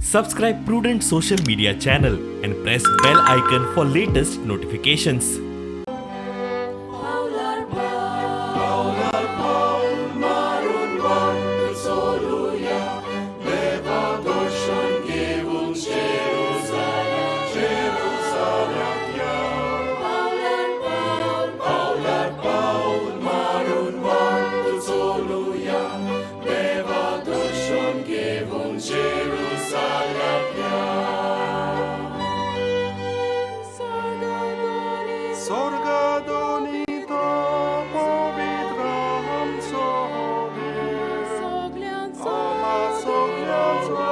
Subscribe Prudent social media channel and press bell icon for latest notifications. स्वर्गदोनी तो पवित्र आमचो देव आमा सगळ्यांचो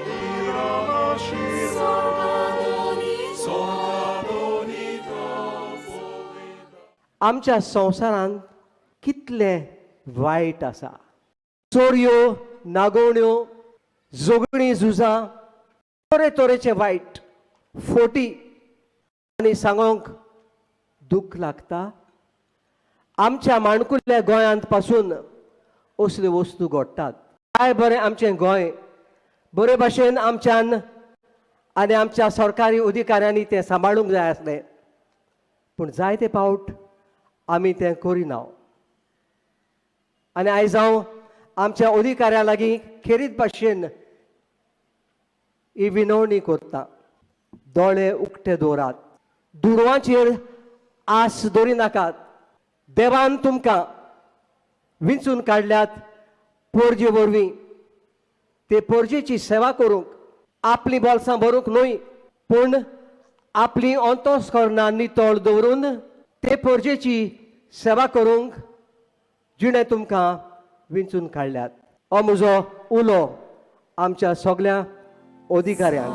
दिरान आशिर्वाद. स्वर्गदोनी तो पवित्र. आमच्या संवसारांत कितलें वायट आसा. चोरयो, नागोवण्यो, झगडीं, झुजां, तरेतरेचे वायट, फोटी. आनी सांगोंक दूख लागता, आमच्या माणकुल्या गोंयांत पासून असल्यो वस्तू घडटात. काय बरें आमचें गोंय, बरे भाशेन आमच्यान आनी आमच्या सरकारी अधिकाऱ्यांनी तें सांबाळूंक जाय आसलें, पूण जायते फावट आमी तें करिना. आनी आयज हांव आमच्या अधिकाऱ्यां लागीं खेरीत भाशेन ही विनवणी करता, दोळे उक्ते दवरात, दुडवांचेर आस दवरिनाकात. देवान तुमकां विंचून काडल्यात पोरजे वरवीं, ते पोरजेची सेवा करूंक, आपलीं बोल्सां भरूंक न्हय, पूण आपली अंतस्करणां नितळ दवरून ते पोरजेची सेवा करूंक जिणें तुमकां विंचून काडल्यात. हो म्हजो उलो आमच्या सगल्या अधिकाऱ्यांक.